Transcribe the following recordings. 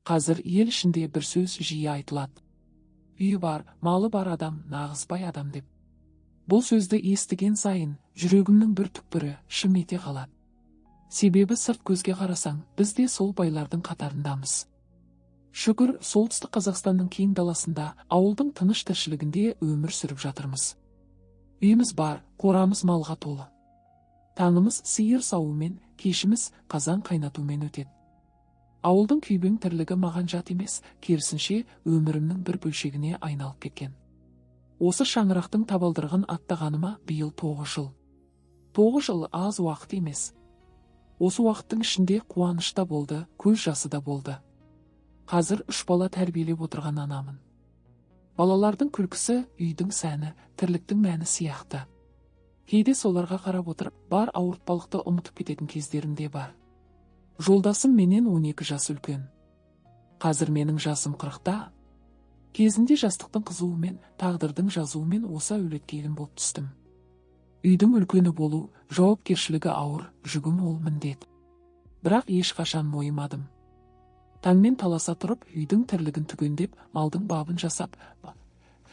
Қазір ел ішінде бір сөз жиі айтылады. Үйі бар, малы бар адам, нағыз бай адам деп. Бұл сөзді естіген сайын жүрегімнің бір түкпірі шым ете қалады. Себебі сырт көзге қарасаң, біз де сол байлардың қатарындамыз. Шүкір, Солтүстік Қазақстанның кең даласында, ауылдың тыныш тіршілігінде өмір сүріп жатырмыз. Үйіміз бар, қорамыз малға толы. Таңымыз сиыр сауумен, кешіміз қазан қайнатумен өтеді. Ауылдың күйбең тірлігі маған жат емес, керісінше өмірімнің бір бөлшегіне айналып кеткен. Осы шаңырақтың табалдырығын аттағаныма биыл 9 жыл. 9 жыл аз уақыт емес. Осы уақыттың ішінде қуаныш та болды, көз жасы да болды. Қазір 3 бала тәрбиелеп отырған анамын. Балалардың күлкісі үйдің сәні, тірліктің мәні сияқты. Кейде соларға қарап отырып, бар ауыртпалықты ұмытып кететін кездерім де бар. Жолдасым менен 12 жас үлкен. Қазір менің жасым 40-та. Кезінде жастықтың қызуымен, тағдырдың жазуымен осы әулетке келін болып түстім. Үйдің үлкені болу, жауапкершілігі ауыр, жүгі мол міндет. Бірақ ешқашан мойымадым. Таңмен таласа тұрып, үйдің тірлігін түгендеп, малдың бабын жасап,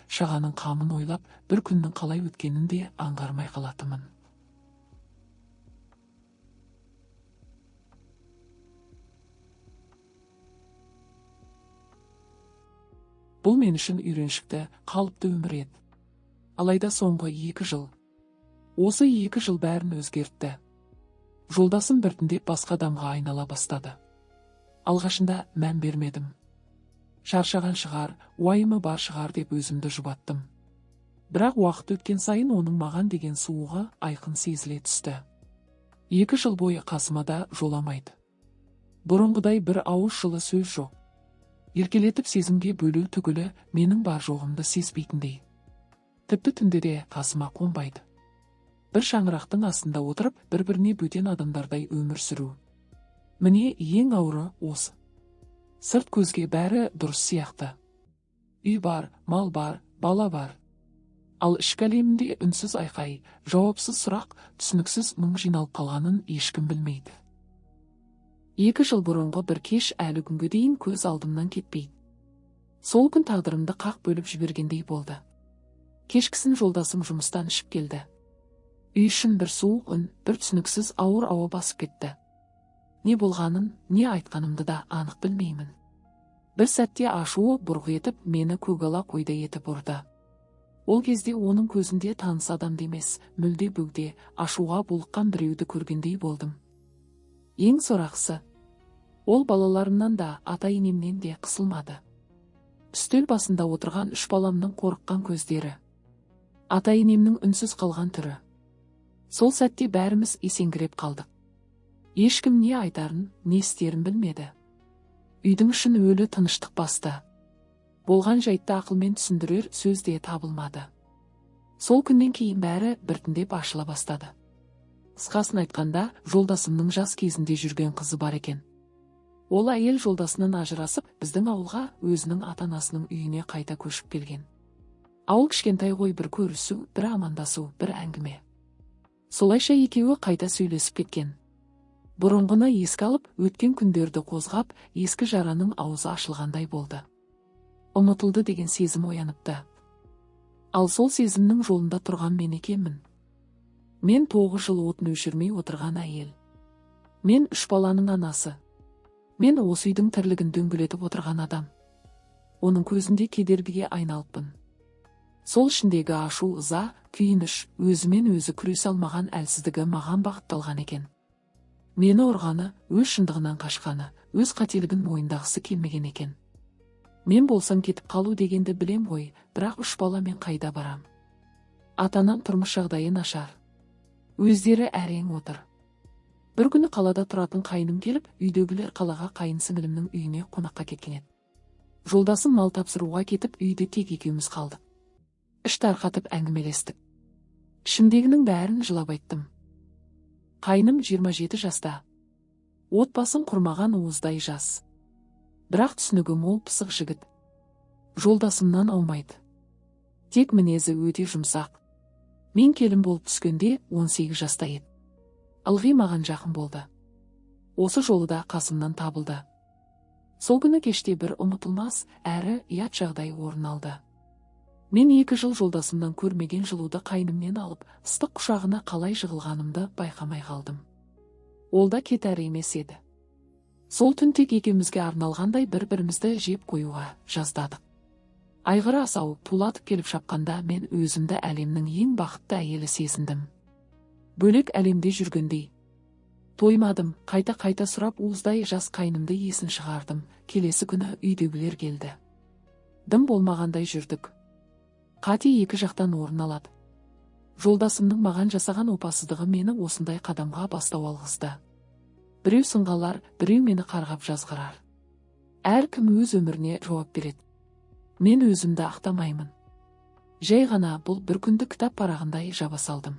шағаның қамын ойлап, бір күннің қалай өткенін де аңғармай қалатынмын. Бұл мен үшін үйреншікті, қалыпты өмір еді. Алайда соңғы 2 жыл. Осы 2 жыл бәрін өзгертті. Жолдасым біртіндеп басқа адамға айнала бастады. Алғашында мән бермедім. Шаршаған шығар, уайымы бар шығар деп өзімді жұбаттым. Бірақ уақыт өткен сайын оның маған деген суығы айқын сезіле түсті. 2 жыл бойы қасыма да жоламайды. Бұрынғыдай бір ауыз жылы сөз жоқ. Еркелетіп сезімге бөлу түгілі менің бар жоғымды сезбейтіндей. Тіпті түнде де қасыма қонбайды. Бір шаңырақтың астында отырып, бір-біріне бөтен адамдардай өмір сүру. Міне ең ауыры осы. Сырт көзге бәрі дұрыс сияқты. Үй бар, мал бар, бала бар. Ал ішкі әлемінде үнсіз айқай, жауапсыз сұрақ, түсініксіз мұң жиналып қалғанын ешкім білмейді. 2 жыл бұрынғы бір кеш әлі күнге дейін көз алдымнан кетпейді. Сол күн тағдырымды қақ бөліп жібергендей болды. Кешкісін жолдасым жұмыстан ішіп келді. Үй ішін бір суық үн, бір түсініксіз ауыр ауа басып кетті. Не болғанын, не айтқанымды да анық білмеймін. Бір сәтте ашуы бұрқ етіп, мені көгала қойдай етіп ұрды. Ол кезде оның көзінде таныс адамды емес, мүлде бөгде, ашуға булыққан біреуді көргендей болдым. Ең сорақысы, ол балаларымнан да, ата-енемнен де қысылмады. Үстел басында отырған 3 баламның қорыққан көздері, ата-енемнің үнсіз қалған түрі. Сол сәтте бәріміз есеңгіреп қалдық. Ешкім не айтарын, не істерін білмеді. Үйдің ішін өлі тыныштық басты. Болған жайтты ақылмен түсіндірер сөз де табылмады. Сол күннен кейін бәрі біртіндеп ашыла бастады. Қысқасын айтқанда, жолдасымның жас кезінде жүрген қызы бар екен. Ол әйел жолдасынан ажырасып, біздің ауылға өзінің ата-анасының үйіне қайта көшіп келген. Ауыл кішкентай ғой, бір көрісу, бір амандасу, бір әңгіме. Солайша екеуі қайта сөйлесіп кеткен. Бұрынғыны еске алып, өткен күндерді қозғап, ескі жараның аузы ашылғандай болды. Ұмытылды деген сезім ояныпты. Ал сол сезімнің жолында тұрған мен екенмін. Мен 9 жыл отын өшірмей отырған әйел. Мен 3 баланың анасы. Мен осы үйдің тірлігін дөңгелетіп отырған адам. Оның көзінде кедергіге айналыппын. Сол ішіндегі ашу, ыза, күйініш, өзімен өзі күресе алмаған әлсіздігі маған бағытталған екен. Мені ұрғаны, өз шындығынан қашқаны, өз қателігін мойындағысы келмеген екен. Мен болсам кетіп қалу дегенді білем ғой, бірақ 3 баламен қайда барам? Ата-анам тұрмыс жағдайы нашар. Өздері әрең отыр. Бір күні қалада тұратын қайным келіп, үйдегілер қалаға қайын сіңілімнің үйіне қонаққа кеткен еді. Жолдасым мал тапсыруға кетіп, үйде тек екеуміз қалдық. Іш тарқатып әңгімелестік. Ішімдегінің бәрін жылап айттым. Қайным 27 жаста. Отбасын құрмаған уыздай жас. Бірақ түсінігі мол пысық жігіт. Жолдасымнан аумайды. Тек мінезі өте жұмсақ. Мен келін болып түскенде 18 жаста еді. Ылғи маған жақын болды. Осы жолы да қасымнан табылды. Сол күні кеште бір ұмытылмас, әрі ұят жағдай орын алды. Мен 2 жыл жолдасымнан көрмеген жылуды қайнымнан алып, ыстық құшағына қалай жығылғанымды байқамай қалдым. Ол да кетәрі емес еді. Сол түн тек екеумізге арналғандай бір-бірімізді жеп қоюға жаздадық. Айғыр асау тулатып келіп шапқанда мен өзімді әлемнің ең бақытты әйелі сезіндім. Бөлек әлемде жүргендей. Тоймадым, қайта-қайта сұрап уыздай жас қайнымды есін шығардым. Келесі күні үйдегілер келді. Дым болмағандай жүрдік. Қате екі жақтан орын алады. Жолдасымның маған жасаған опасыздығы мені осындай қадамға бастау алғызды. Біреу сынғалар, біреу мені қарғап жазғырар. Әркім өз өміріне жауап береді. Мен өзімді ақтамаймын. Жай ғана бұл бір күнді кітап парағындай жаба салдым.